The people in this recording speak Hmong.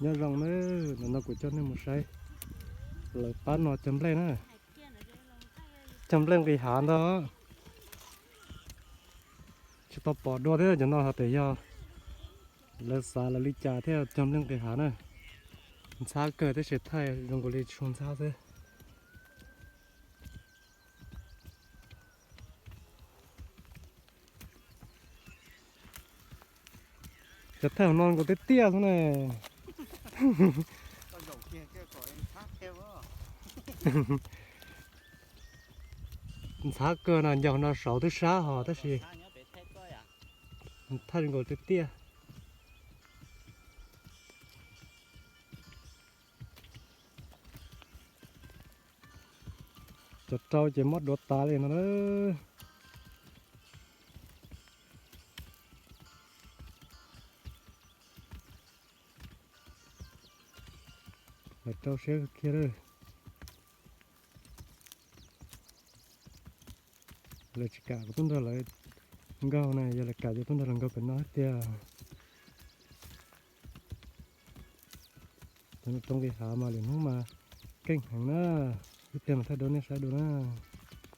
Nyob zoo na, ntawm no kuv coj nej mus saib lawv pab no cog nplej na. Cog nplej nqis hav ntag. Tsis tau pom dua thiab cov no hais tias yog lawv xav lawv li cas thiaj cog nplej nqis hav na. Ntxhab kawg tab sis thaij zoo nkaus li tsis ntxhab xwb. Cov thaij hauv no nkaus tiaj tiaj xwb na. Ntxhab kawg no, ncaus no saud twb sab hos tab sis thaij nkaus tiaj tiaj. Cov rau ces mob duav tas li no na. Lawv rau siab kiag lawm. Lawv tsis kam kuv tuaj nrog lawv nkaug na, yog lawv kam ces tuaj nrog lawv nkaug pem no tiag. Cov no rau nqis hav mas lwm hnub mas keej heev na. Ib pliag mas thaij dua nej saib dua na.